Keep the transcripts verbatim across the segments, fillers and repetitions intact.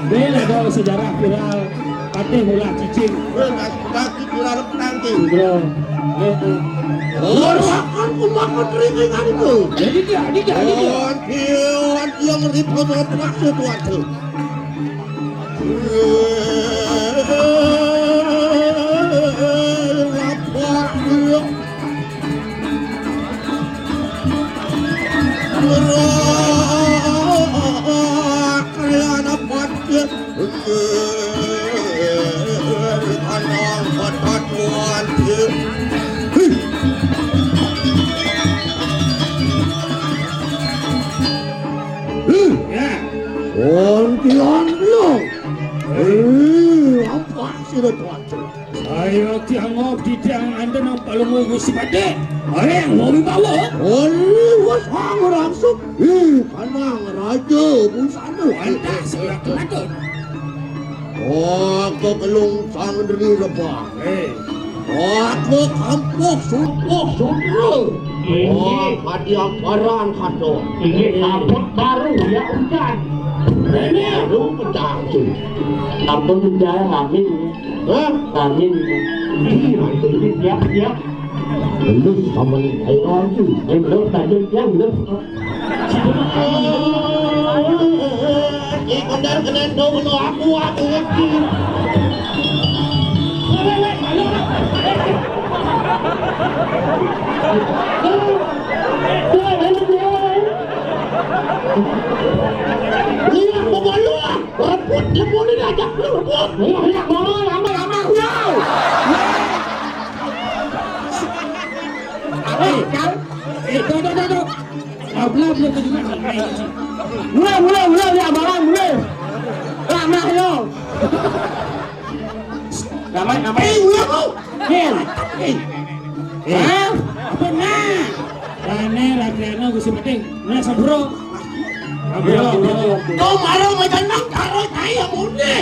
Bela dong sejarah viral. Patih ulah cicing. Kaki viral penangki. Bro. Lor akan kumakan ringan itu. Jadi dia, jadi dia, jadi dia. Wan, wan, yang ribut, wan, maksud, wan, tuh. Ya. Onti-onti. Eh, apa sih, Tuan? Ayo, tiang ngop, di tiang anda nampak lu ngugu si Pade. Ayo, yang mau dibawa? Oli, was, anggur, angsuk. Ih, kanang, raja, busana. Pantas, sudah kelakon. Oh, aku kelung sang deri lepas. Eh. Oh, aku kampung sumpuk sudra. Inggih. Oh, kadi amparan kato. Inggih, kabut baru, ya, hujan. Ini lu pecah tu. Ampun, hujan, amin. Hah? Amin. Iya, itu, itu, siap, siap. Belum sama ni. Ayo, maju. Ayo, belum, lanjut, ya, belum. Ikondar kena dong, no, aku, aku ngerti. Iya, mau malu, ah. Rebut, dia boleh ajak lu, rebut. Iya, iya, mau, lama, lama, wow. Eh, kau, eh, tuh, tuh, tuh, tuh. Mulai, mulai, mulai, ya, barang, mulai. Ramah, yo. Ramai, ramai. Eh, mulai, kau. Eh, eh. Eh. Hah? Apa, nah? Rane, Rane, Gusti Peting. Nah, sembro. Sembro, sembro. Kau marah macam nak taruh saya, Bunda.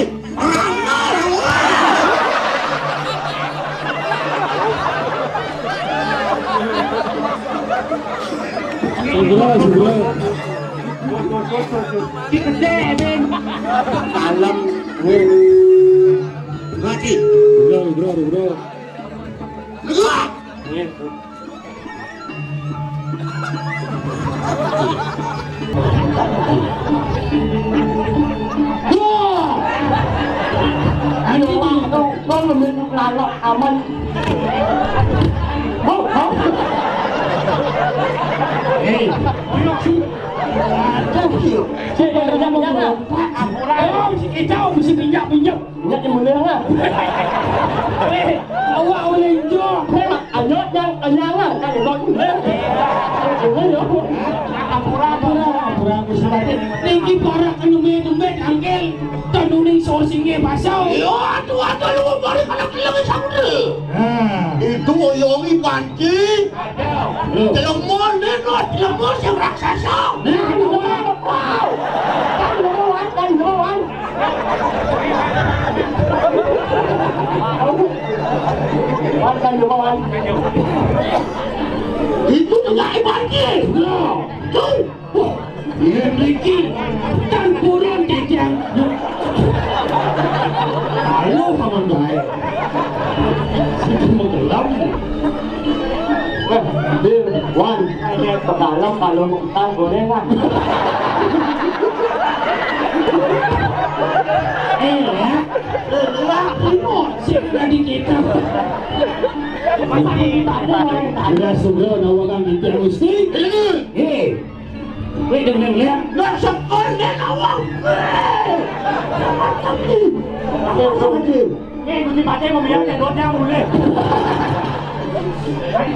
Segera, segera. Dikecek, Bing. Kalem. Lagi. Segera, segera, segera. Segera. Wah! Ayo, Bang, kau, kau lebih lalok aman. Hop, hop. Hei. Aduh, yuk. Cek, jangan, jangan. Ampura. Ayo, si kicau, mesti pinjak-pinjak. Ingat yang boleh lah. Eh, awak boleh hijau. Memang anyot yang kenyang lah. Kan dia buat boleh. Boleh ya. Ampura, ampura, ampura, ampura. Tinggi parak kena main dompet, angkel. Tanuning so singgih pasau. Yo, aduh, aduh, lu balik anak lagi samudra. Nah. Itu oyongi panci. Aduh. Telemon, nenok, telemon yang raksasa. Nah, aduh, aduh, aduh. Kan duluan, kan duluan. Wan, kan duluan. Itu tengah ibaratnya. Tuh. Iya, mriki. Tan purun, Jajang. Halo, Paman Gae. Sudah menggelam. Eh, Bil, Wan, ini pedalam kalau mau kita gorengan. Eh, ya. Eh, lah, ini sih tadi kita. Masa kita ada orang tadi. Sudah, sudah, nawakan kita mesti. Eh. Weh, dengar, dengar. Lah, sekolah dia nawang. Weh. Apa tadi? Apa tadi? Eh, Gusti Patih mau biar dia dotnya mulai.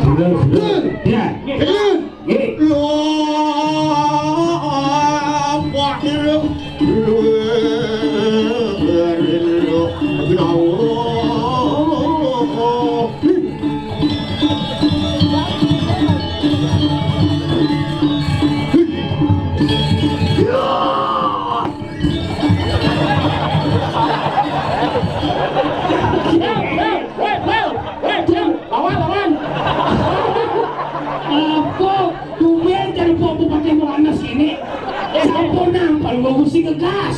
Sudah, sudah. Ya. Oke. Oke. Lo, apa dia? Apa? Tumben jadi Bupati Monas ini. Sampun nang paling bagus sih ngegas.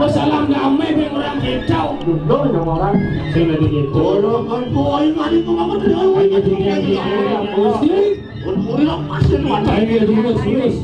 Masalah damai dengan orang kicau. Duduk sama orang. Saya lagi gitu. Orang kan boy mari ke mama dia. Lagi gitu, lagi gitu. Ayo, terus, terus.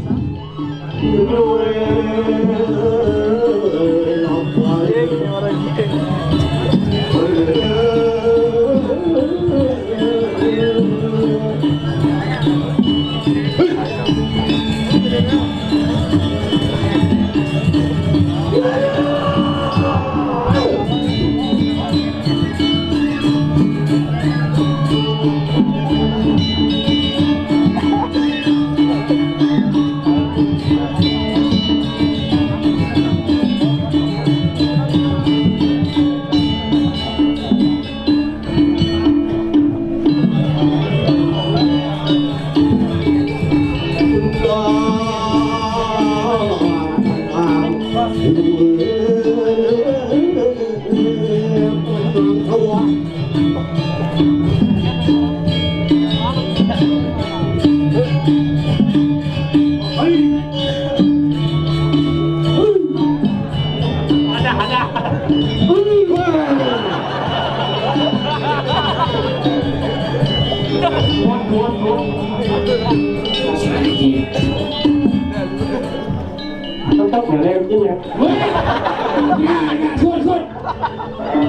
Tetap boleh mungkin ya. Weh, ya, ya, good, good.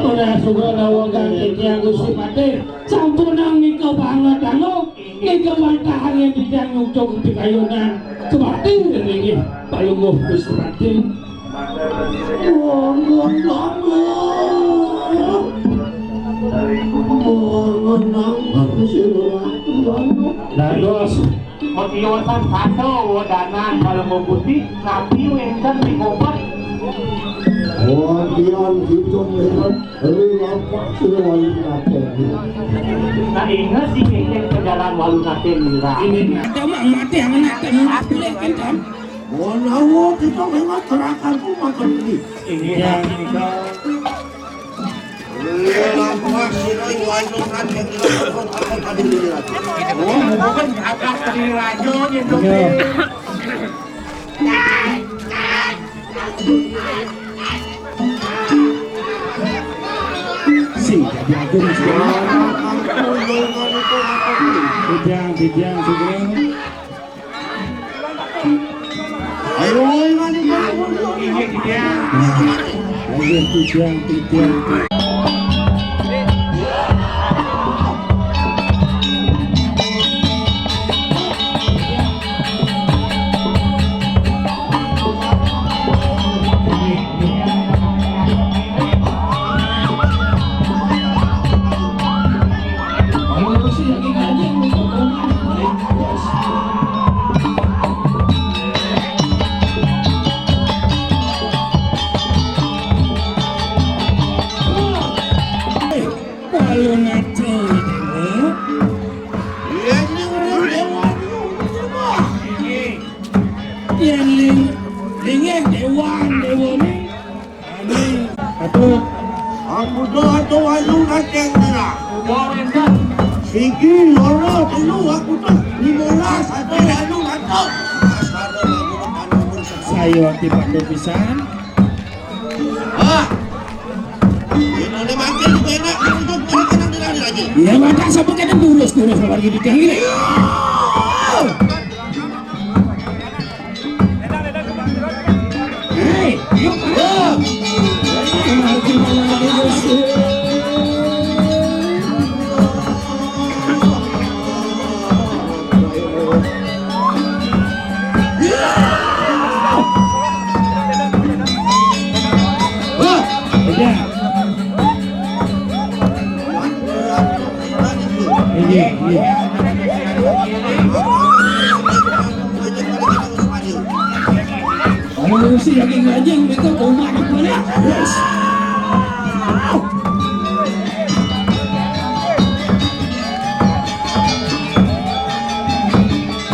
Udah suka lawan kaki Gusti Patih. Sampun nang nika banget, anu. Nika mantahan yang tidak nyucuk di kayunan. Kebati ini, Palungguh Gusti Patih. Monggo, monggo. Monggo, monggo, Gusti Ratu, monggo. Dados. Mutiosan satu, danan, Palungguh Gusti, napi wénten di koper. Yang hidup dengan rela paksa lain kata. Tak ingat si Kekek ke jalan walu kata nira. Ini ada mak mati yang nak temu boleh kan, kan? Mau nawa kita memang terakan tu makan ni. Ini ya. Rela paksa lain walu kata nira. Oh, bukan atas tadi raja ni tu. Sing, jadi agung, sing. Bidang, bidang, sing. Ayo, ayo, ayo, ayo, ayo. Ayo, bidang, bidang. Kalau ngaco dewa. Iya, ini orang dewa. Yang ling, lingeh dewan, dewa ni. Ini, apa? Aku dah tu alu kacang ni lah. Sigi, loro, telu, aku tu. Lima belas, satu, alu, satu. Saya wakil pandu pisan. Ah. Ini makin enak, ini tu kena kena dia lagi. Iya, maka siapa kena turus-turus lagi di tinggi. Hei, yuk. Kalau si daging anjing, mereka kau nak apa ni? Yes.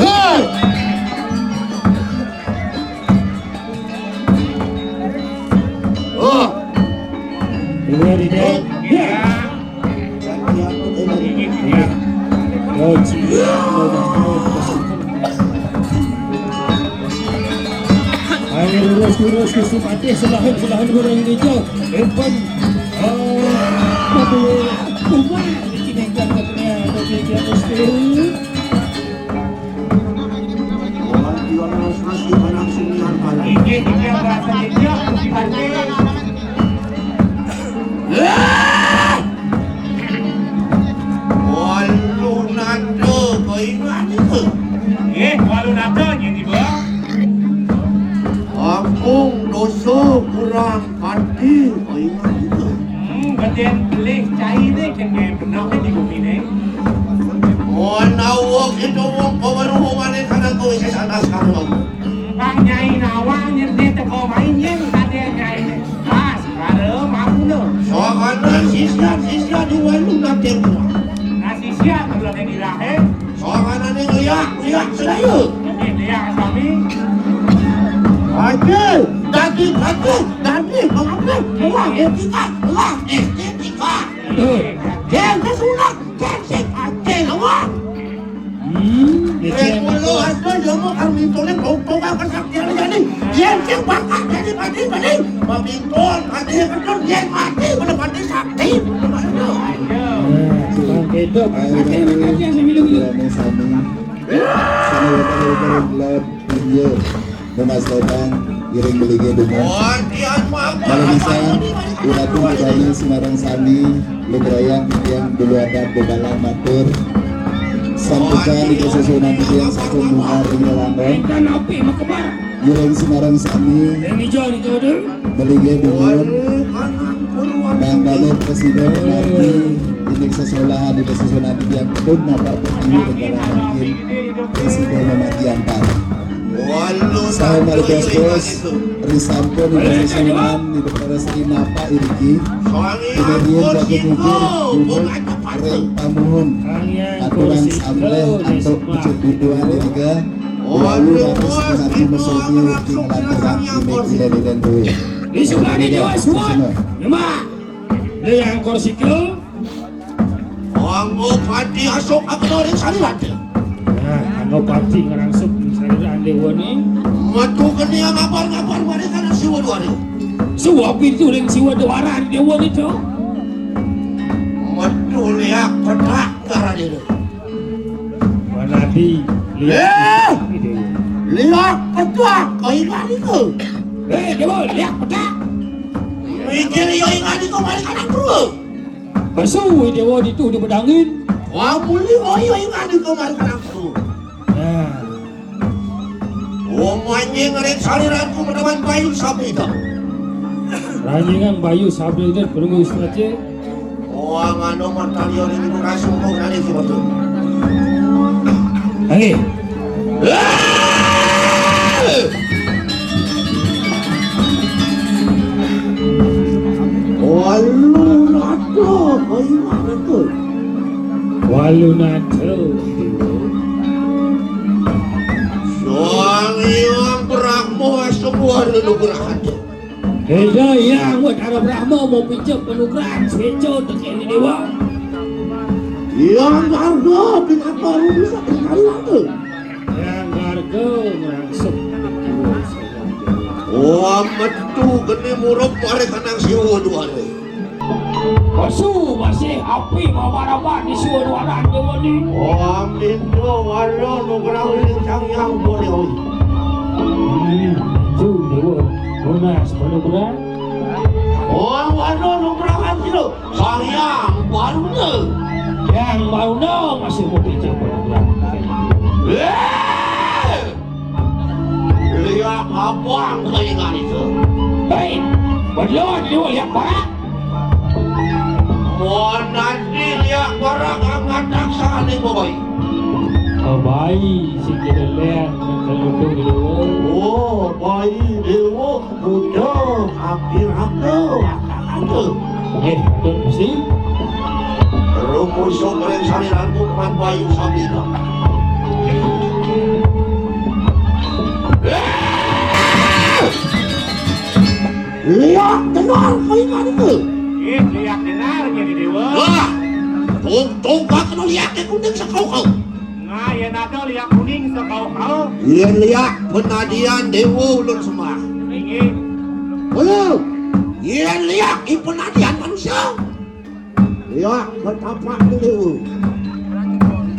Hey! Oh. Dua, tiga. Ya. Ayo lurus, lurus ke Sumatih, selahan, selahan orang hijau. Depan. Oh, aduh. Rumah. Ini kan katanya, katanya, katanya. Walu nada kau ingat ke? Eh, walu nada je tiba. Ampun dosa kurang hati kau ingat ke? Hmm, badan pelih cai ni kena benar ni di bumi ni. Mau nawa kita wong kau baru hubungan ni kadang kau isi sana sekarang. Bang nyai nawang nyerdi teko main nyeng kade nyai. Mas, kare mampu no. Soalnya sisya-sisya dua lu nanti gua. Nah, sisya kalau yang dilahe. Soalnya ni liak, liak sedaya. Ini liak kami. Aje, dadi, aje, dadi, mengapa? Wah, etika, wah, estetika. Dia kesunat. Cacing, cacing, awak. Hmm, eh, kalau ada yang mau kami tolong, kau tolong kesaktian jadi. Yang cek bakat jadi mati, mati. Maminton, mati yang betul, yang mati, boleh mati sakti. Nah, sekarang hidup. Ayo, mati, mati, mati, yang sembilan, sembilan. Sama, sama, sama, sama, sama, sama. Iya. Mumas Lobang, iring belige dumun. Kalau bisa, ulah pun budaya Semarang sami, lugrayang yang dulu adat bebalang matur. Sambutan di kesusunan yang satu muar di Lambang. Iring Semarang sami, belige dumun. Bang Balur Presiden, nanti ini sesolah di kesusunan yang pun napa pergi negara mungkin. Presiden mematian Pak. Assalamualaikum, Bos. Risampun Ida Sasuhunan, Ida Parasri napa iriki. Kemudian Raja Mujur, Gubuk, Ring Pamuhun. Aturan samleh antuk pucuk duduan irika. Walu ratus menanti mesogi uti ngelanturang ilik ilen ilen duit. Di sebelah ini, Mas, semua. Nyemak. Dia yang korsikil. Anggo pati asuk akno ring salirante. Nah, anggo pati ngrangsuk ring saliran dewa ni. Metu keni ngabar-ngabar mari kana Siwa Duare. Suwab itu ring Siwa Duare dewa ni to. Metu liak petak ngarane. Manadi liak. Eh! Liak petak kok ingan itu. Eh, dewa liak petak. Mikir yo ingan itu mari kana dulu. Pesu dewa ditu di pedangin. Wah, muli oyo ingan di kamar kanakku. Nah. Wong manjing ring saliranku menawan bayu sabda. Ranjingan bayu sabda itu perlu istilah. Wah, ngano mantalio ring itu rasungku nani si betul. Oke. Walu nata, ayo mana tu? Walu nata. Sang Hyang Brahma semua nugrahan. Ida Hyang Batara Brahma mau pinjam panugrahan sweca tekén dewa. Hyang Garga pinaka bisa pinarang tu. Hyang Garga merangsuk. Wah, metu geni murup mari kanang Siwa Duare. Pesu masih api mamarapan di Siwa Duare dewa ni. Wah, minta wala nugraha ring Sang Hyang Bodhi. Hmm, tu dewa. Nunas panugrahan. Wah, wala nugrahan tu. Sang Hyang Baruna. Hyang Baruna masih mau pinjam panugrahan. Eh! Liak abang kaingan itu. Hei, belah dia liak barak. Monadi liak barak angat daksa ni babai. Oh, bai, si kidelen, kalau tu gitu. Oh, bai, dewa. Udah, hampir aku, aku. Eh, betul sih. Rumusuk ring saliranku keman bayu sabina. Liak tenar kaingan itu. Eh, liak tenar jadi dewa. Wah, tung tung kak kena liak kuning sakau kau. Nah, yén ada liak kuning sakau-kau. Yén liak penadian dewa ulun sembah. Inggih. Ulun. Yén liak i penadian manusia. Liak betapak dewa.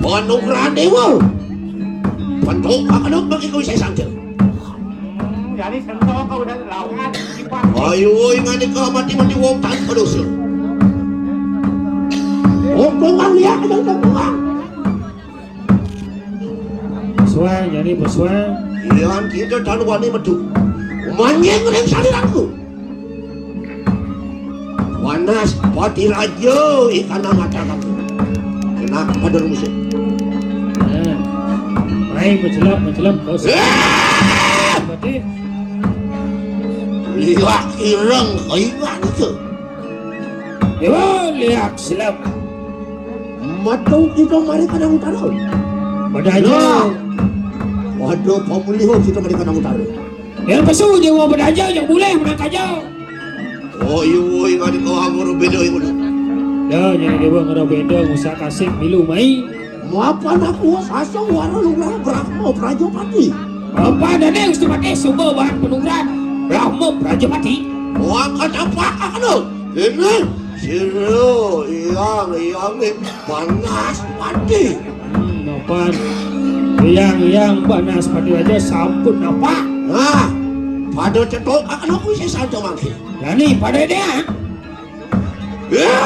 Panugrahan dewa. Bentuk akan bagi kau saya sangka. Hmm, jadi sentuh kau udah lawan sifat. Ayo, ingat ka mati-mati wong tan padosa. Hukuman liak dan hukuman. Pesuang, jani pesuang. Yan kita tan wani metu. Manjing ring saliranku. Wanas pati raja ikan mata kamu. Kena pada musuh. Nah. Main mencelam, mencelam. Kau. Eh! Pati. Liwat ireng kaiman itu. Dewa liak silap. Metu kita mari kanang utara. Pada aja. Nah. Waduh, pemulihan kita mari kanang utara. Yang pesu dewa pada aja, yang boleh menang aja. Oh, iya, woi, kan kau amur beda, iya, bener. Dah, jadi dewa ngera beda, ngusah kasih milu mai. Mapan aku sasa wara lurah Brahma Prajapati. Apa dane Gusti Patih suba bahan penungguran Brahma Prajapati? Wah, kata apa, anu? Ini sira yang yang ni panas pati. Hmm, napa? Yang yang panas pati aja sampun napa? Nah, pada cetok akan aku sih santo mangke. Jani pada dia. Ya!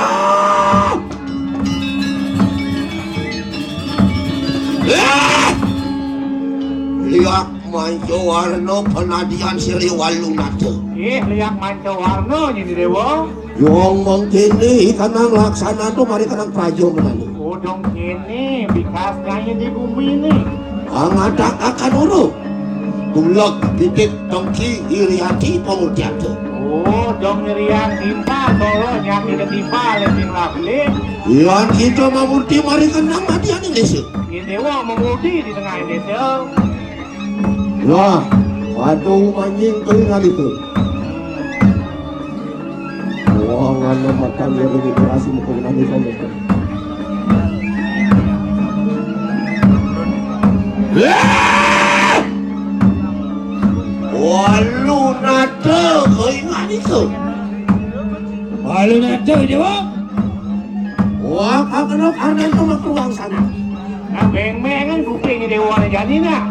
Ya! Liak manca warna penadian siri walu nata. Ih, liak manca warna nyini dewa. Yang mengkini ikanang laksana tu mari kanang praja menani. Udung kini bikas nyanyi di bumi ni. Angatak akan uru. Uleg, pitik, tongki, iri ati, pamurti ada. Oh, dong ngeriang timpal, solo nyati ketimpal, sing lapli. Yan kita mamurti mari kenang mati ane desa. Ini dewa mamurti di tengah desa. Wah, waduh manjing keringan itu. Wah, ngana makan ya, ini berhasil mukul nangis sama. Wah! Walu nada keringan itu. Walu nada, Dewa. Wah, kakeno karena itu mah keluang sana. Nah, beng-bengan kuping dewa jani nah.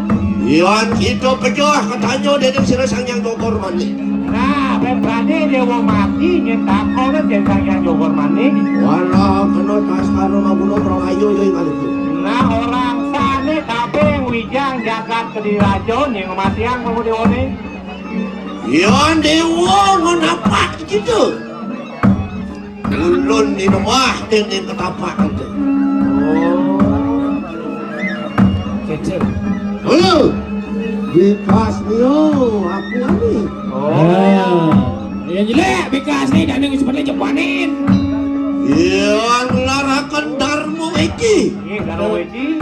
Yan kita pejah katanya dene sira Sang Hyang Cokor Manik. Nah, ben berani dewa mati nyen takone jen Sang Hyang Cokor Manik. Wala kena tas karo maguno prawayo ya ingat itu. Nah, orang sane kabeh wijang jagat Kediri Raja ning matiang kamu dewane. Yan dewa ngono apa gitu. Ulun di lemah dene ketapak itu. Oh. Kecil. Halo. Bikas nio, aku ani. Oh. Ah. Ya jelek bikas ni, dan yang seperti jepanin. Iya, ngelarakan Darmo iki. Iya, Darmo iki.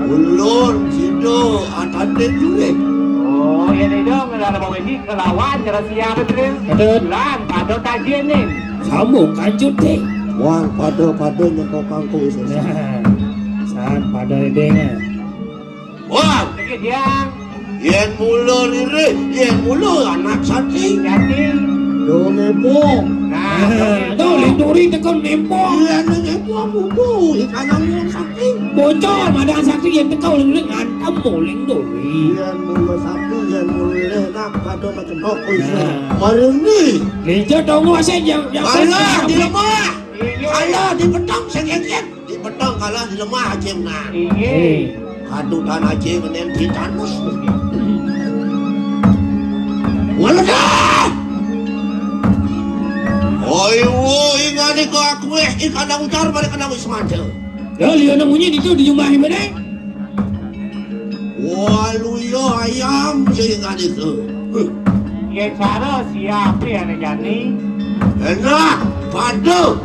Ulun sida atanding jurit. Oh, ya nih dong, ngelarakan Darmo iki kelawan cara siapa, Trin? Betul. Lan, pada tajine. Sambung kancut deh. Wang pada-pada nyentok kangkung iso. Nah, san pada deng. Wang. Iki, Diang. Yen mula lirih, yen mula anak sati. Sati. Yo ngepo. Nah, nah, tuh linduri tekan nempo. Yen ngepo mudu ikan angin sati. Bocor madang sati yen teko linduri ngantem muling duri. Yen mula sati, yen mula lirih nak pada macam rokok iso. Nah. Mari ni. Ninja tunggu sing yang, yang alah, di lemah. Iya. Alah, di petang sing encen. Di petang kalah di lemah aja menang. Iya. Kadutan aja menen di tanus. Waladah! Oi, wo, ingani ko aku eh, ikan ujar pada kena wis manja. Ya, liyo nemunyi itu di jumlah mana? Walu yo ayam sing ingani ko. Ya, cara siapa ya, Jani? Enak, pada.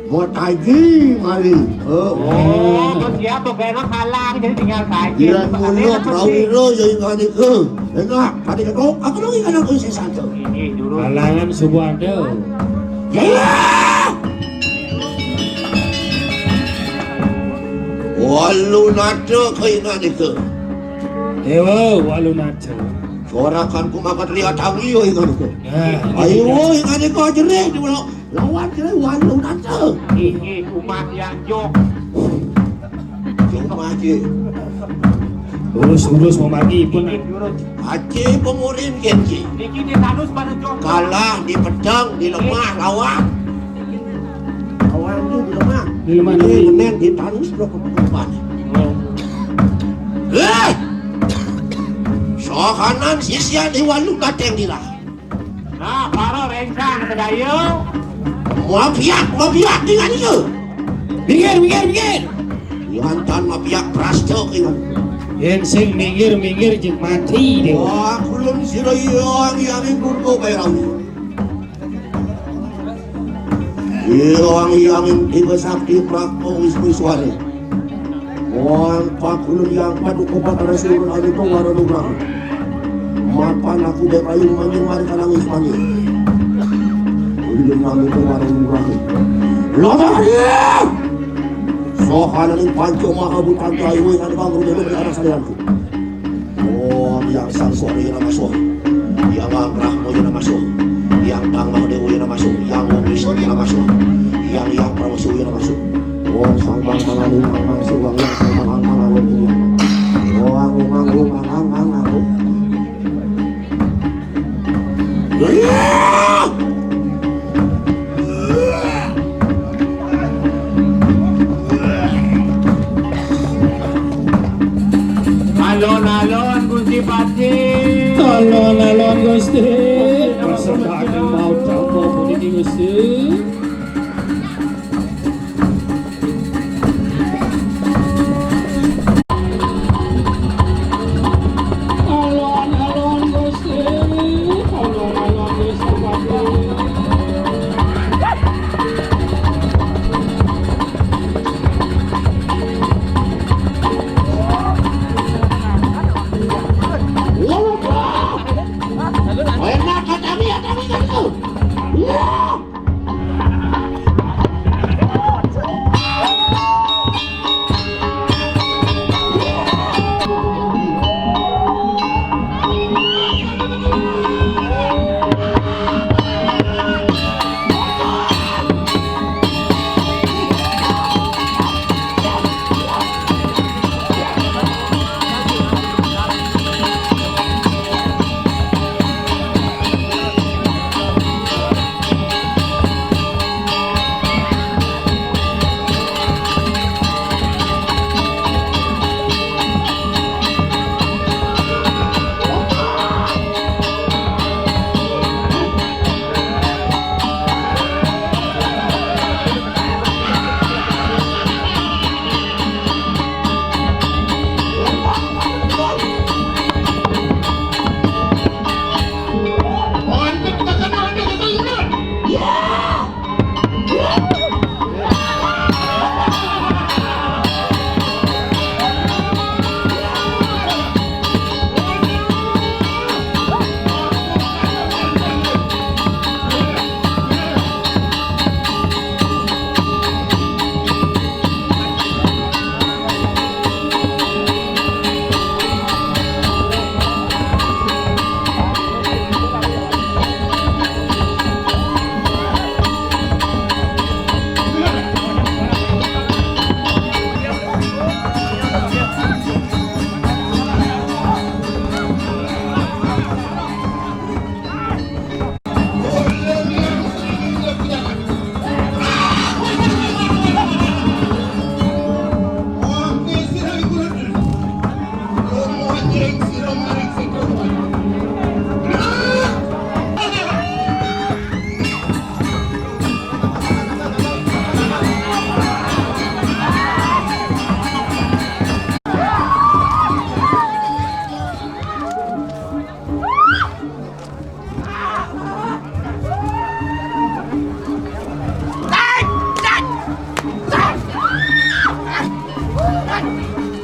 Mau taji mari. Oh. Oh, terus siapa kena kalang, jadi tinggal taji. Iya, ngono, prawira ya ingani ko. Enak, tadi ketok, aku dong ingani ko sing satu. Ini dulu. Kalangan subuh ada. Ya. Walu nada ko ingani ko. Ewa, walu nada. Sorakan ku maka teriak tangi yo ingani ko. Nah, ayo, ingani ko jerih di mulut. Lawan kira walu nata. Iki umat yang jok. Jok aja. Urus-urus memagi pun. Iki urus. Aja pemurin kenji. Iki di tanus pada jok. Kalah di pedang, di lemah, lawan. Lawan tu di lemah. Di lemah, ini di menen di tanus lo kebutuhan. Oh. Eh! Sohanan sisian di walu kateng dilah. Nah, para rencang sedaya. Mabiak, mabiak dengan itu. Minggir, minggir, minggir. Wantan mabiak prasto dengan. Yen sing minggir, minggir jeng mati deh. Wah, kulun sira yang yang burko kaya rawi. Iwang Hyang Dewa Sakti Prapto Wisnu Suwari. Wan pakulun yang paduka batara surun anu tungara nugraha. Mapan aku dek ayu manjing mari kanang wis manjing. Ulun anu tungara nugraha. Lomari! Sohananing panca maha butan kayu ing anu bangru dulu beri anak salianku. Om Yang Sang Sori Namaso, Yang Ang Brahmo Namaso, Yang Tang Mahdewo Namaso, Yang Wong Wisnu Namaso, Yang Yang Pramoso Namaso. Om Sang Bang Mangalu Mang Mang Siwang Yang Sang Bang Ang Mangalu Yang. Om Ang Umang Umang Ang Ang Ang. Alon-alon Gusti Patih. Alon-alon Gusti. Persembahan mau tamu puniki Gusti. Alon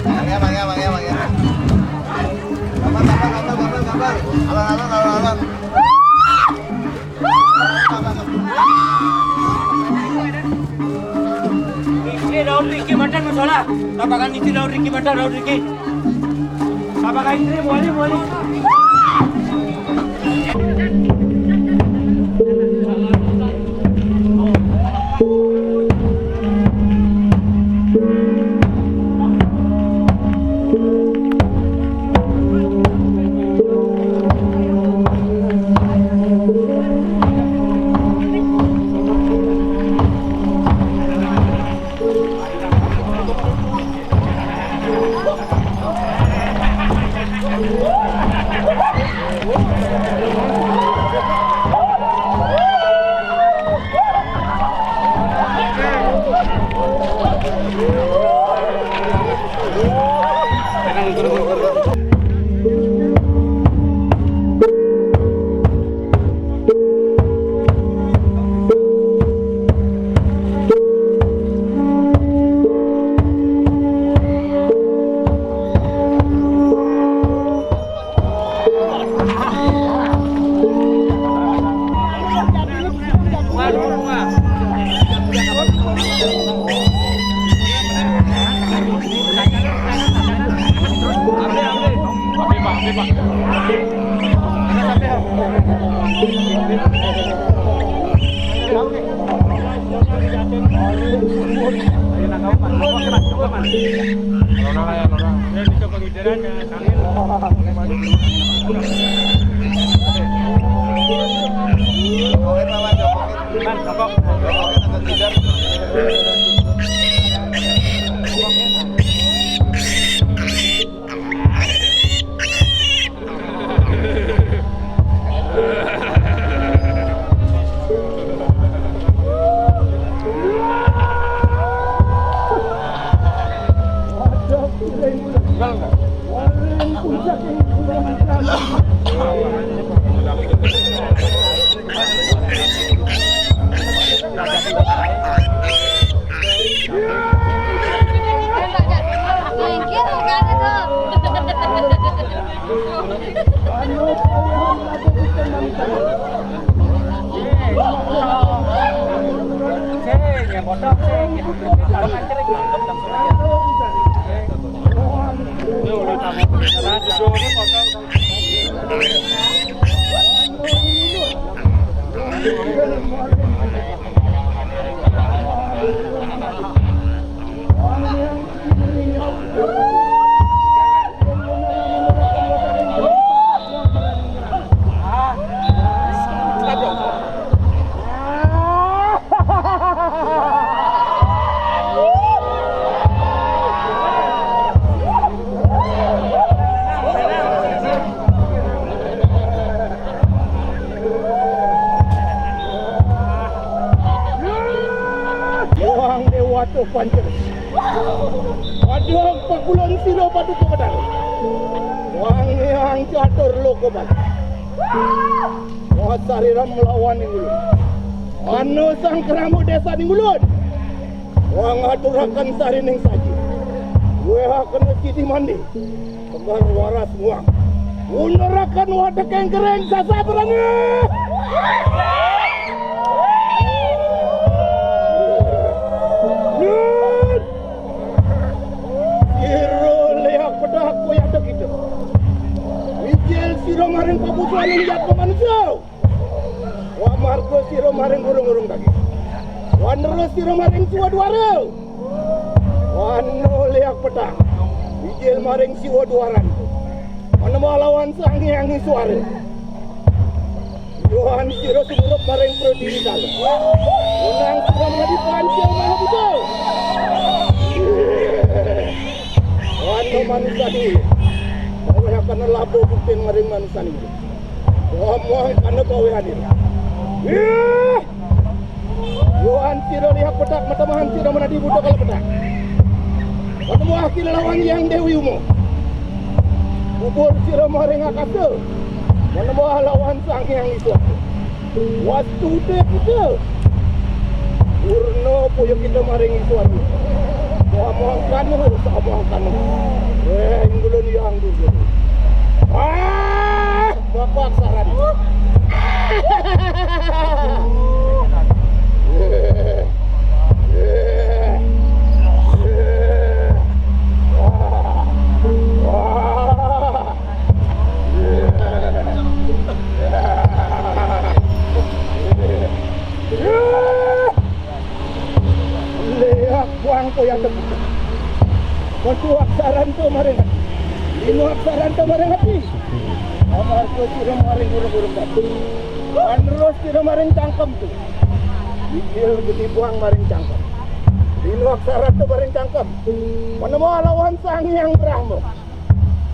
Mangga, mangga, mangga, mangga. Gambar, gambar, gambar, gambar, gambar. Alon, alon, alon, alon. Ini daun Riki mantan masalah. Tapakan isi daun Riki mantan, daun Riki. Tapakan isi, boleh, boleh. Wang Dewata Panca. Padang pakulon sira pada kebetal. Wang Hyang Catur Loka Bala. Wah, sariram lawan ning ulun. Ana sang kerama desa ning ulun. Wang aturaken sarining saji. Wehakena sidi mandi. Tegar waras muang. Unuraken watek engkering sasabrane. Nun. Sira leak pedak koyata kita. Mijil sira maring pabusuaning jatma manusia. Wa marga sira maring urung-urung daging. Wa nerus sira maring siwa duara. Wa no leak pedak. Mijil maring siwa duaran. Manembah lawan Sang Hyang Iswara. Yohan sira sumurup maring Pradini Kala. Menang sira mengadi Panca Maha Buta. Wa no manusa dulu. Bahwa akan labo buktin maring manusa ini. Ngomong kana pawehan ini. Ih! Yohan sira lihat pedak, matamahan sira menadi buta kala pedak. Menemah kita lawan Yang Dewi Uma. Kubur sira maring akasa. Menemah lawan Sang Hyang Iswara. Wastu te kita. Purna puya kita maring Iswara. Samangkana, samangkana. Eh, inggulun Yang Durga. Ah! Bapak saran. Leak buang koyata. Metu aksaran tu maring ati. Lino aksaran tu maring ati. Amarga sira maring guru-guru tadi. Anrus sira maring cangkem tu. Bikil geni buang maring cangkem. Lino aksaran tu maring cangkem. Menemah lawan Sang Hyang Brahma.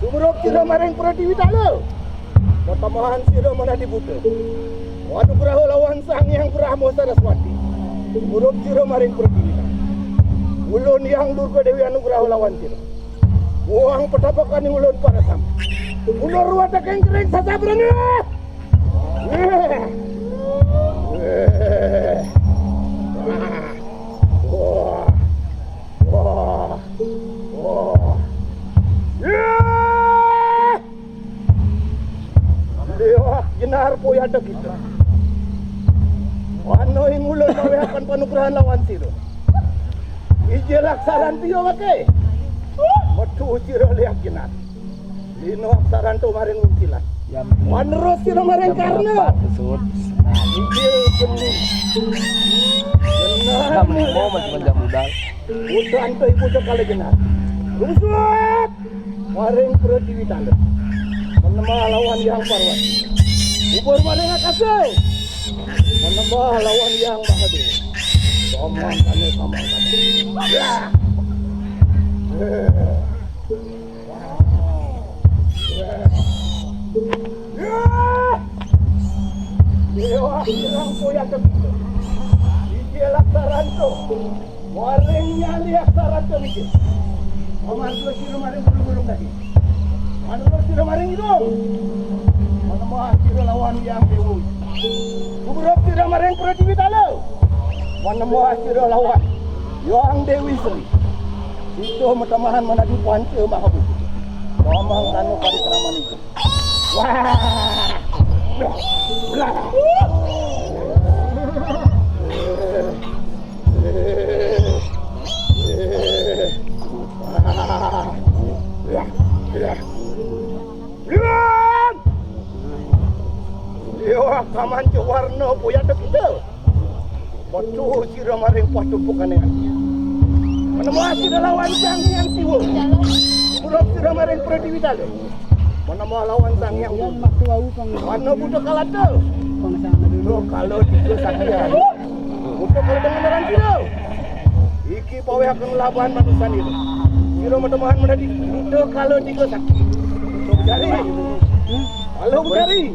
Sumurup sira maring Pratiwi Tala. Matamahan sira menadi buta. Anugraha lawan Sang Hyang Brahma Saraswati. Sumurup sira maring Pratiwi Tala. Ulun Hyang Durga Dewi anugraha lawan sira. Buang petapakan ulun parasam. Ulur watek engkering sasabrana. Wah. Wah. Wah. Yah! Dewa Jenar poyada kita. Wano ing ulun mawehaken panugrahan lawan sira. Ije laksaran tiyo wake. Metu sira liak Jenar. Lino aksaran tu maring Uncilan. Jam Wanerus sira maring jam Karna. Berapa, Sud? Nah, injil geni. Benar. Jam lima masih jam udah. Udan tu ibu sekali Jenar. Rusuk. Maring Pratiwi Tala. Menemah lawan Hyang Parwati. Ubur maring akasa. Menemah lawan Hyang Mahadewa. Samangkana, samangkana. Ya. Dewa, Hyang Poyata. Iki laksaran tu. Waring nyali laksaran tu iki. Paman dua sira maring gulung-gulung tadi. Manurut sira maring idung. Menemah sira lawan Hyang Dewa. Gumuruk sira maring Pratiwi Tala. Menemah sira lawan Hyang Dewi Sri. Sida matamahan manadi Panca Mahabuta. Mamang anu parikraman itu. Wah! Wah! Liwat! Liwat! Liwat! Kamanca Warna boya to kita. Patuh sira maring patumpukan. Menemah sira lawan Sang Hyang Siwa. Murub sira maring Pradéwitala. Menemah lawan Sang Hyang Buddha. Warna Buddha Kalata. Buddha Kala Tiga Sakti. Buddha Kala dengan orang sira. Iki pawéhaken laban manusan ira. Sira matemahan menadi Buddha Kala Tiga Sakti. Jari. Halo, Budari.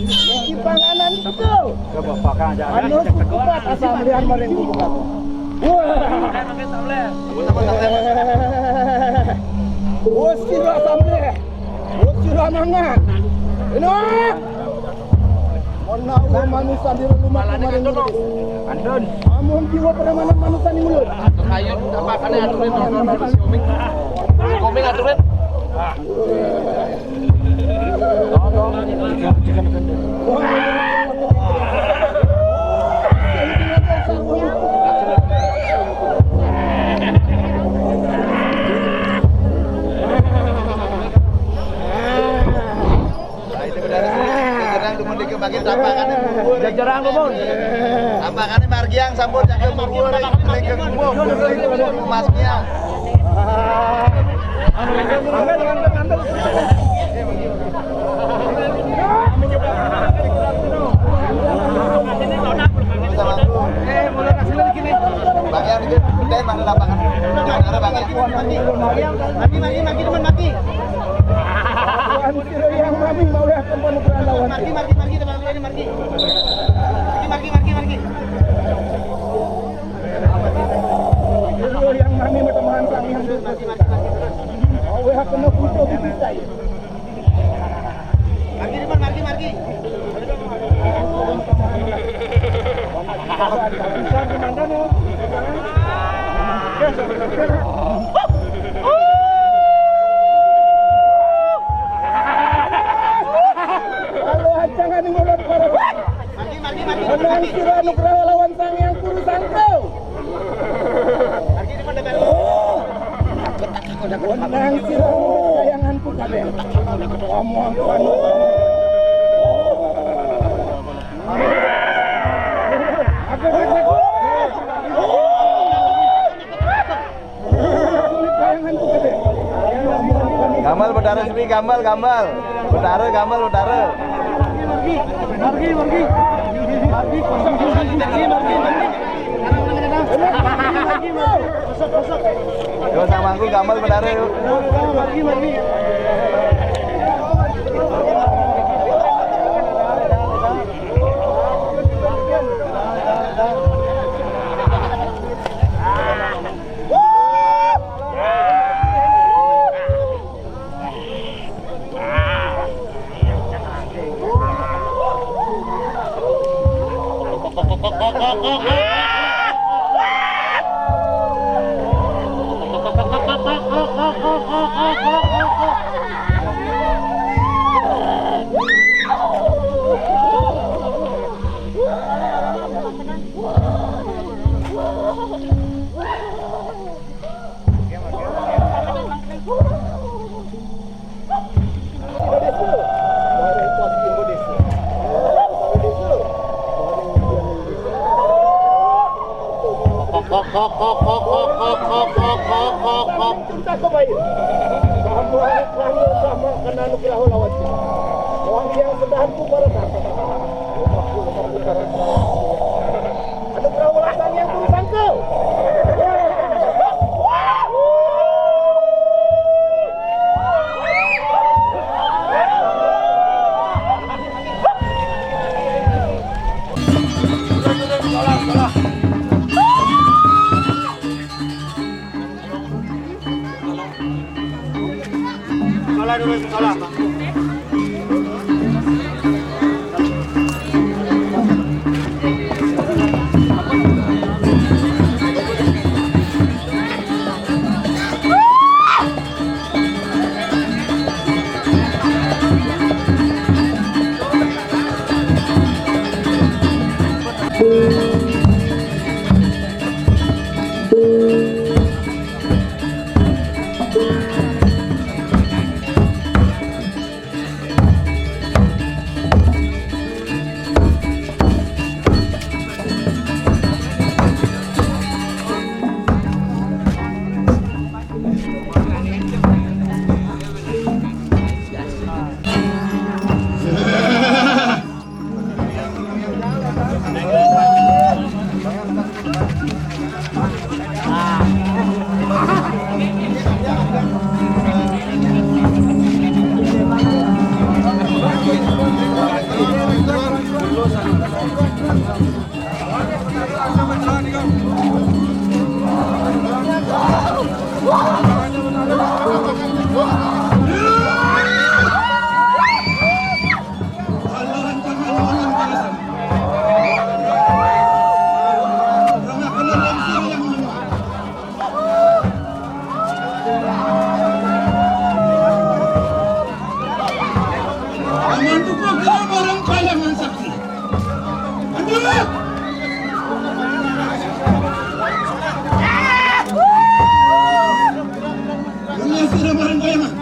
Iki panganan kita. Anu kukupat asam lian maring kukupat. Wah. Wah, sira asam lian. Wah, sira mangan. Enak. Menawi manusa dirumah kemarin. Antun. Amun jiwa permanen manusa di mulut. Ayo, apa kan aturin, aturin, aturin. Komeng, komeng, aturin. Jajarang dumun dikit, bagi tapakannya bubur. Jajarang dumun. Tapakannya margiang sampun jaga bubur. Lengkeng bubur. Emasnya. Bagi yang dikit, gede mana lapangan. Jangan ada bagi. Mati, mati, mati, teman, mati. Tuhan sira yang mami mau ya kempon ukuran lawan. Margi, margi, margi, teman, ini margi. Margi, margi, margi, margi. Sira yang mami mau teman kami yang margi, margi, margi, terus. Mau ya kena putu di kita ya. Margi, teman, margi, margi. Halo, jangan mulut parah. Menang sira nugraha lawan Sang Hyang Guru Sangka. Menang sira murid kayanganku kabeh. Omong anu. Aku Gambel, Betara sepi, gambel, gambel. Betara, gambel, Betara. Margi, margi, margi. Margi, margi, margi. Yo, sang mangku, gambel, Betara, yo. Margi, margi. Tuntas kebaik. Sama, sama, sama kena nugraha lawan. Wong yang sedang ku para sangka. Aduh, perawatan yang buruk sangka. Salah dulu, salah. Aman tu kau kira barang kaya man sakti. Aduh! Dunia sudah barang kaya man.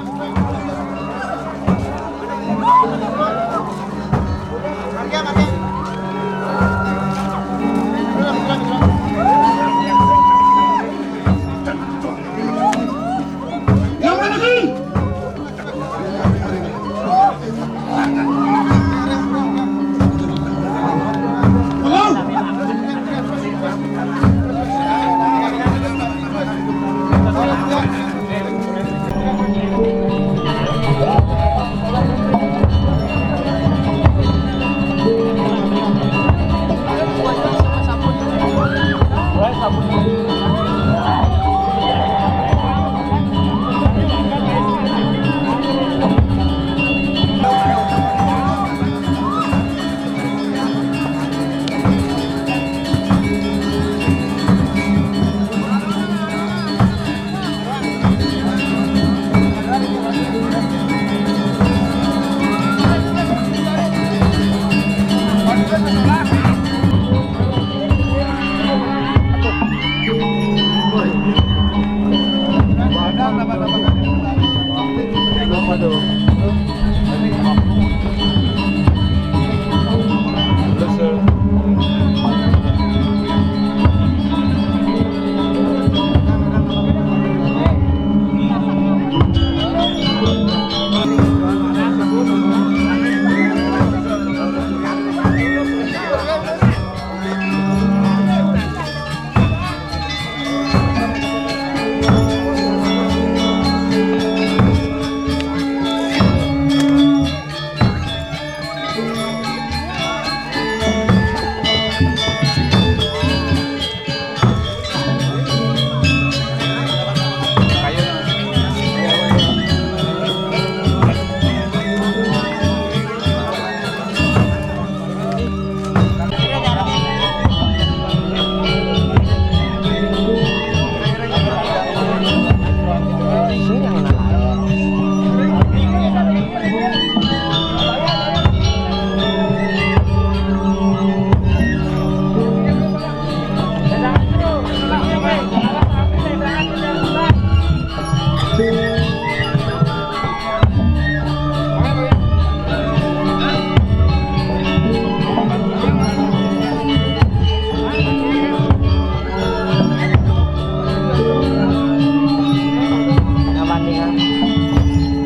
Nyaman nih, kan?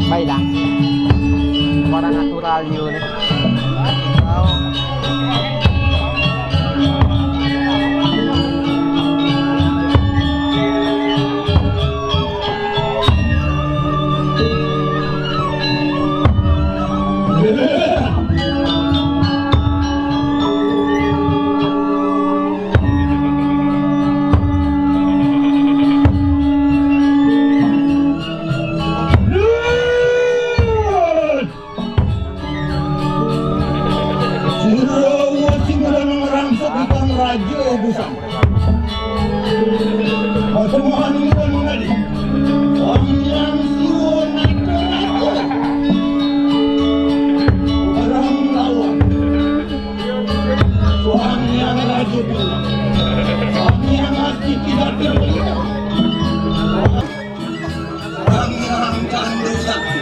Baik dah. Warna natural you nih. Sira wajib ngrangsak ikang raja utusan. Patembahan ini kan mengaji. Pangeran Siwo naik ke raja. Perang lawan. Pangeran Raja Biru. Pangeran Asti tidak terlihat. Pangeran Candosakti.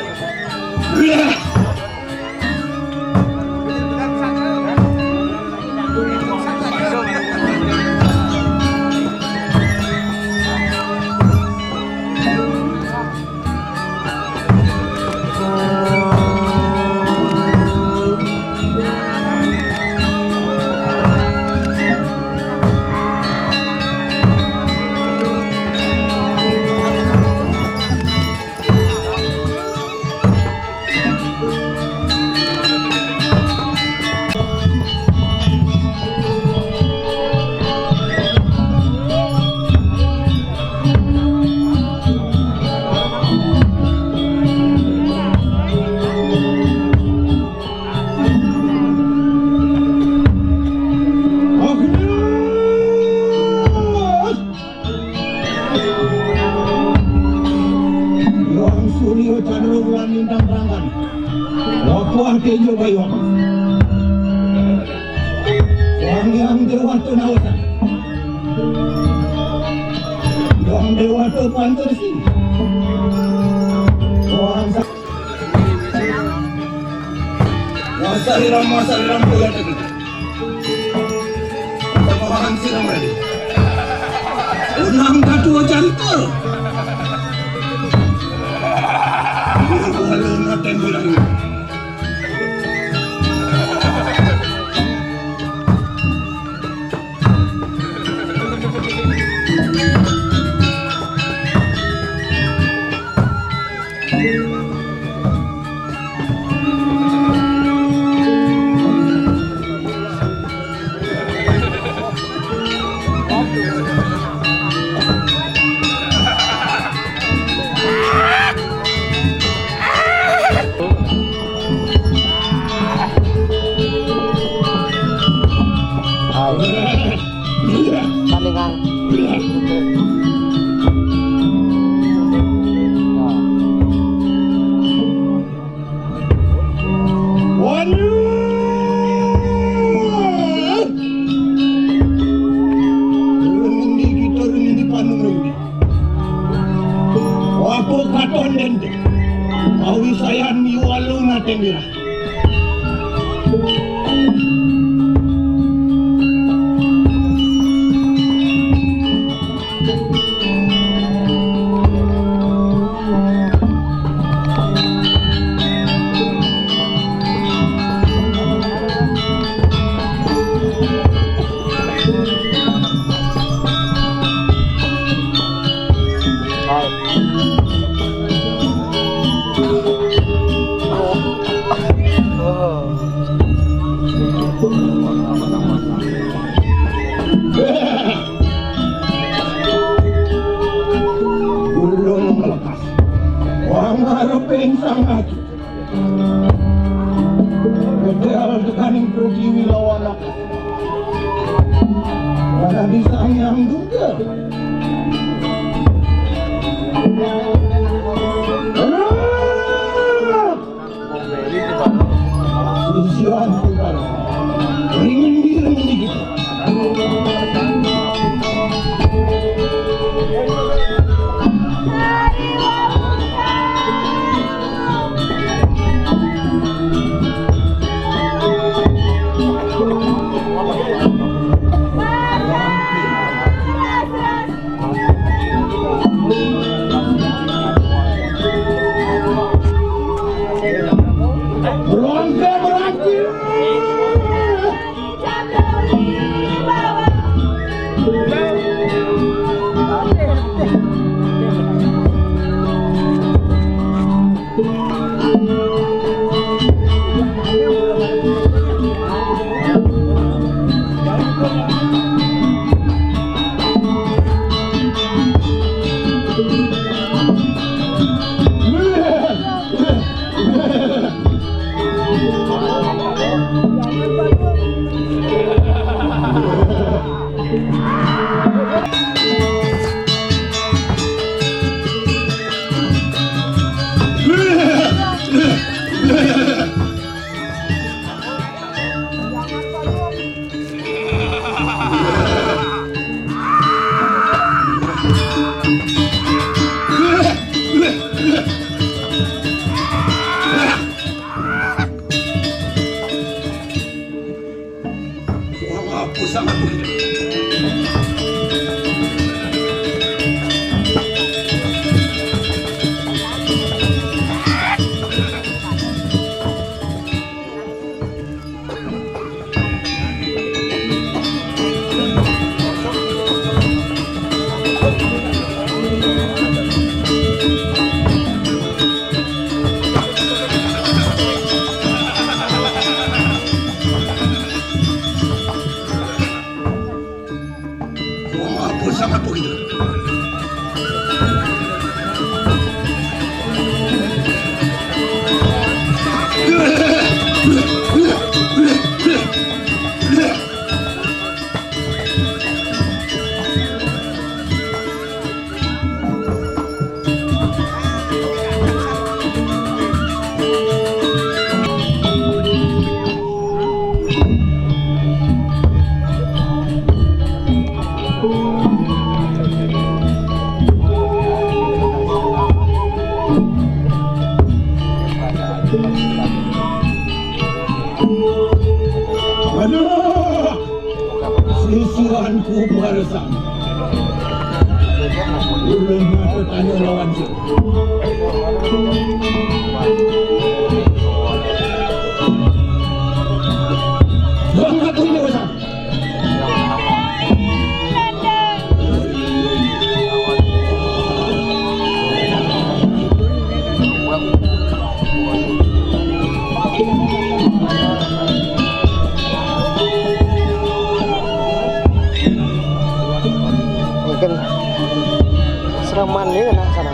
Coba yo. Wang yang dewa tu nawa. Yang dewa tu pantur si. Wang sa-, wang sariram, wang sariram, bola tu. Pamahan sila mereka. Unang katuwa janto. Walau na tembulan. Hai. Tandingan. Wah. Rengendi kita, rengendi panu, rengendi. Wako katon dente. Awi sayan iwalu na tendira. Ulun melekas. Wang harap pengsan lagi. Bedal tekaning pertiwi lawan aku. Mana bisa yang duga. Tujuan bukan ringin diri menggigit. Wah, pusang aku gitu. Tuhanku, balasan. Ulun mah tanya lawan si. Bang, aku ini, balasan. Mungkin sereman ni kena sana.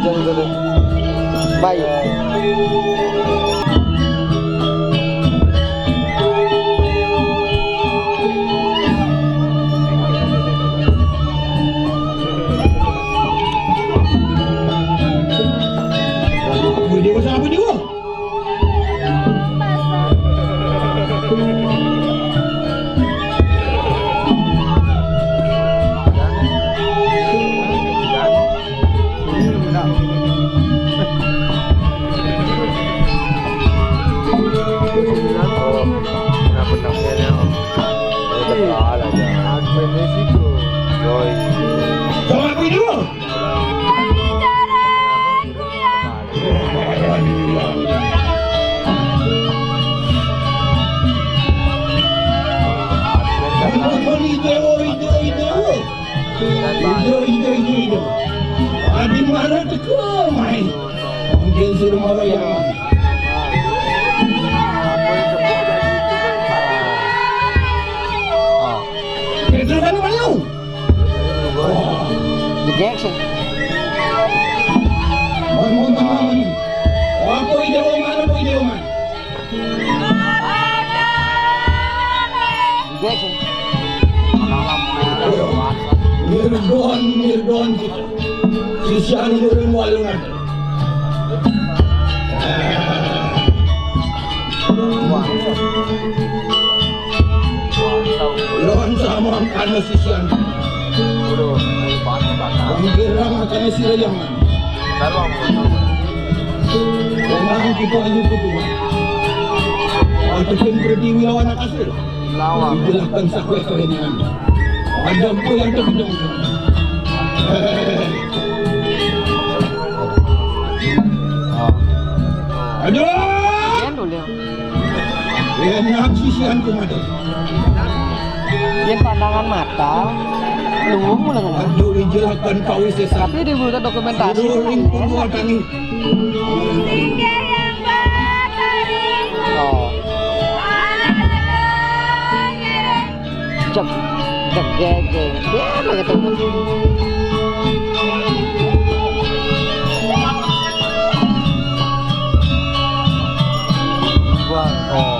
Jangan dulu. Baik. Apa dia, apa dia? Yoi. Selamat video. Ijo, ijo, ijo, ijo. Ijo, ijo, ijo, ijo. Adi mana teka main. Mungkin suruh orang yang Betul kan, Bang? Dijection. Mohon, mohon, mohon, mohon. Apa ide Oman, apa ide Oman? Dijection. Mirdon, mirdon. Sisian ulun walungan. Lawan sama kana sisian. Mangkirang kana sirayangan. Tenang kita ayu kutu. Ataupun pertiwi lawan akasir. Lawan. Dijelaskan sakuat kerenyangan. Ada pun yang terkejut. Aduh. Yan dulu. Yan nak sisian ku mati. Yan pandangan mata. Lu mulai ngomong. Aduh, dijelaskan kau isi. Tapi di buta dokumentasi. Aduh, ring pun gua tangi. Oh. Cek, cek, geng, geng. Ya, begitu. Wah, oh.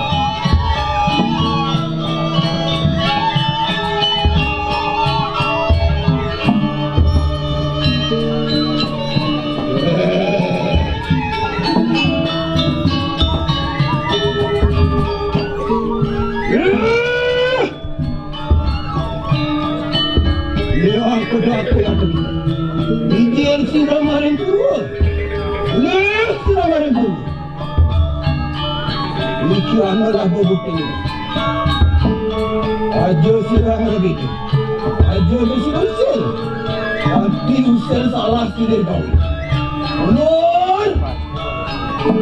Ya, aku dah aku yang terima. Izin sudah maring turun. Izin sudah maring turun. Niki anu lah bebukti. Aja sirang lagi. Aja besi usil. Tapi usil salah silih kau. Ulun.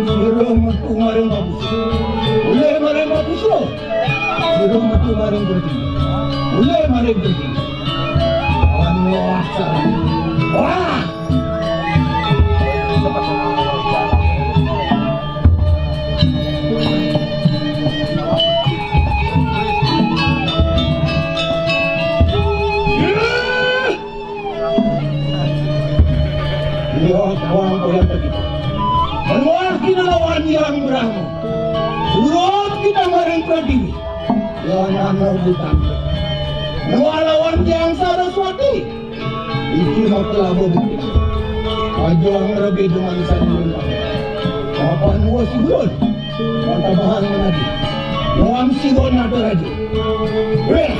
Sira metu maring Bapusu. Ulih maring Bapusu. Sira metu maring Pertiwi. Ulih maring Pertiwi. Anu asal. Wah! Lihat bang koyak kita. Keluar kita lawan Yang Brahma. Surut kita maring Pratiwi. Lawan Nana Butan. Nuan lawan Yang Saraswati. Iki mah telah bebukti. Aja ngerebi dengan saya. Apa nuan si Gurun? Mata bahang lagi. Nuan si Gurun ada lagi. Weh.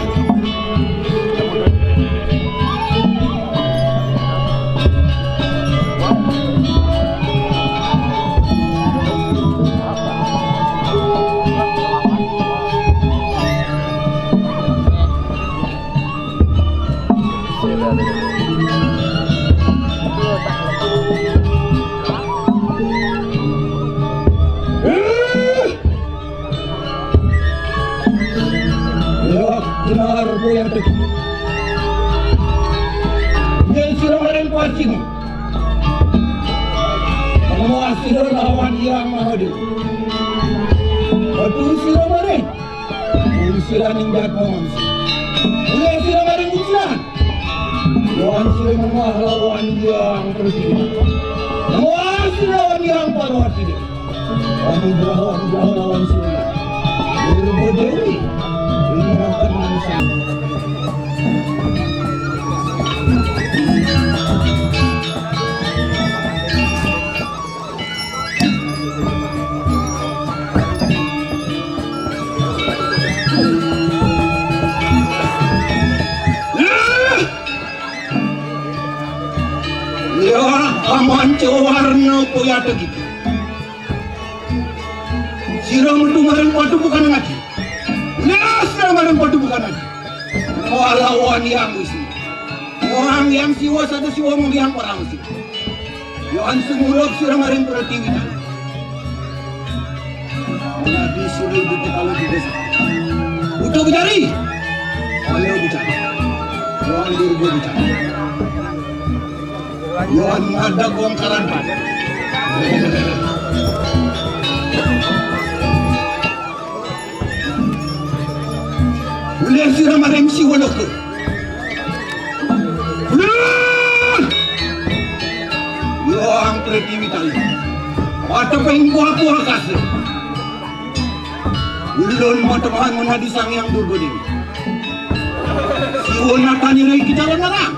Sira arep ya tek. Yen sira maring pacing. Penguasa sira lawan Hyang Mahadewa. Metu sira maring. Uli sira ning jatmangsa. Uli sira maring ujian. Lawan sira menguah lawan Hyang Pertiwi. Menguah sira lawan Hyang Parwati. Anugerah, anugerah lawan sira. Durga Dewi. Menyerahkan manusia. Ya, aman cewarna poyata kita. Sira metu maring padubukan ati. Nah, sira maring padubukan ati. Walawan Hyang Wisnu. Wong Hyang Siwa satu Siwa mung Hyang Parama Siwa. Yohan sumuluk sira maring Pratiwi. Nabi sira ibu kita lagi desa. Utuh Bujari. Ayo bicara. Yohan Durga bicara. Yohan ada bongkaran. Ulih sira maring Siwa Loka. Ulih! Yohan Pratiwi tali. Wateping buah-buah kasih. Ulun matemahan menadi Sang Hyang Durga Dewi. Siwa natani rai kita larang.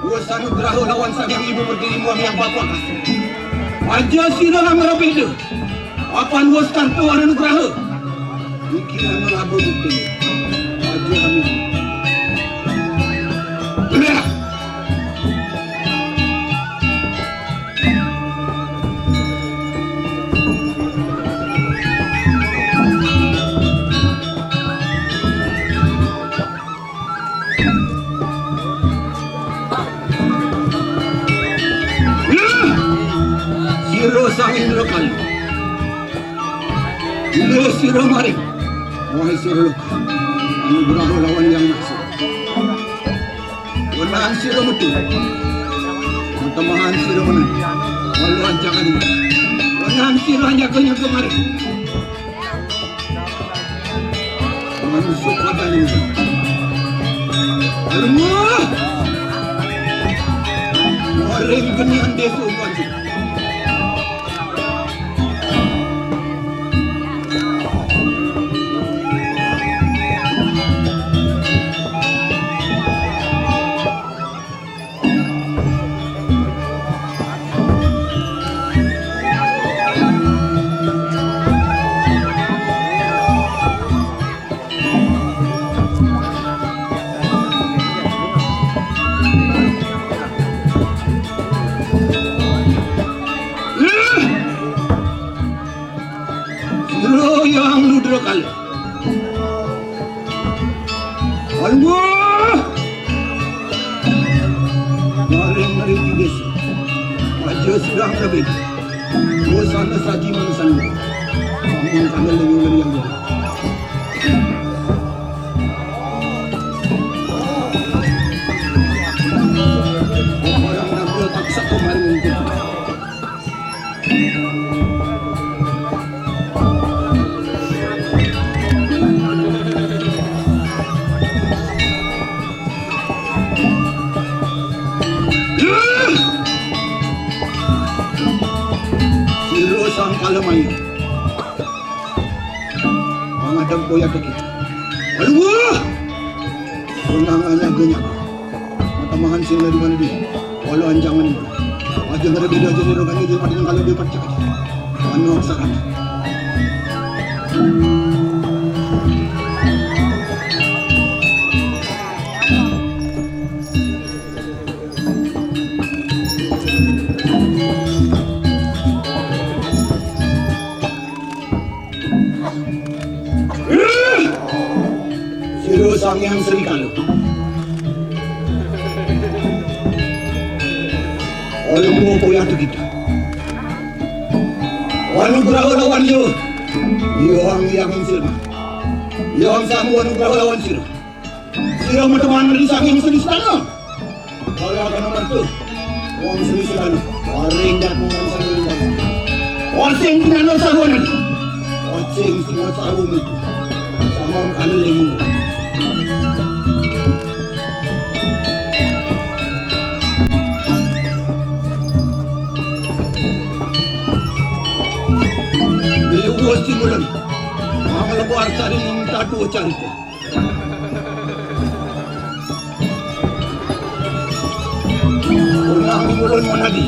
Wes anugraha lawan Sang Hyang Ibu Pertiwi muang Hyang Pakuakas. Aja sira ngamara beda. Apan wes kartu anugraha. Iki anu laba bukti. Aja kami. Blah. Sira sangin lekal. Ila sira maring. Wahai sira lekal. Anugerah lawan Hyang Maksa. Wenang sira metu. Matemahan sira menang. Walau ancangan ini. Wenang sira nyaga-nyaga maring. Manusuk pada ini. Aluh. Maring genian desa Umpanju. Sira Hyang Ludra Kala. Alwah! Maring mriki desa. Aja sirah lebih. Dosana saji manusan. Sampun kami lengi-lengi yang gede. Orang naga taksa kemarin mungkin. Sira sang kalemayu. Mangadang koyak teki. Aduh! Unang anya genyak. Matamahan sing lagi mana di? Walau anjangan ini. Aja ngerti dia aja nirogani dia pada kalau dia percaya. Anu aksara. Sira Sang Hyang Sri Kala. Alumu koyak kita. Anugraha lawan yo. Yo ang yang silma. Yo ang samu anugraha lawan sira. Sira mateman di saking seni istana. Kaya kana mertu. Wong seni istana. Waring jatmu wong seni istana. Wong sing tinano saruan. Wong sing sing saruan. Sama kali lagi. Liwat simulan. Manglebar sari minta dua carita. Unang ulun manadi.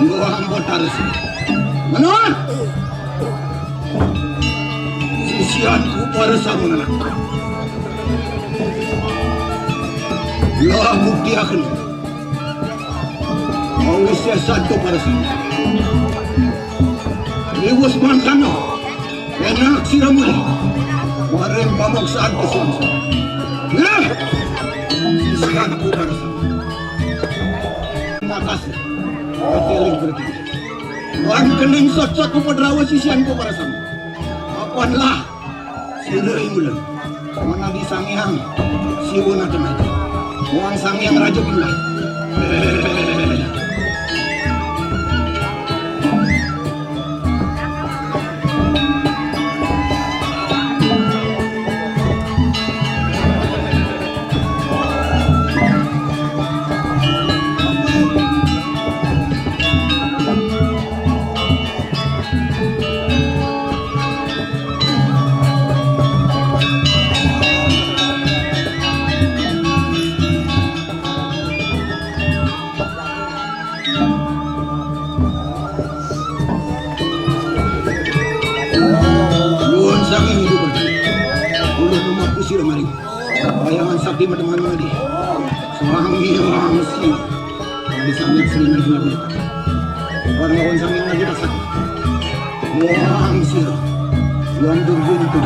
Nggo ambo taris. Menurut sisianku para samunan. Lah buktiaken. Mawis ya satu para samunan. Liwus mangkano. Enak sira mulih. Maring pamaksaan kesuwun. Nah, sisianku para samunan. Makasih. Keteling pergi. Lan kening sot-sot upadrawa sisianku para samunan. Apanlah sira imulan. Manadi Sang Hyang Siwa naken aja. Wong Sang Hyang Raja Bilah. Nuwun sanging ibu pertiwi. Ulun mamaku sira maring. Bayangan sakti mateman manadi. Sanging wangsi. Di sanging sering lagi lagi. Orang lawan sanging lagi tak sakti. Wangsi. Yang turun itu.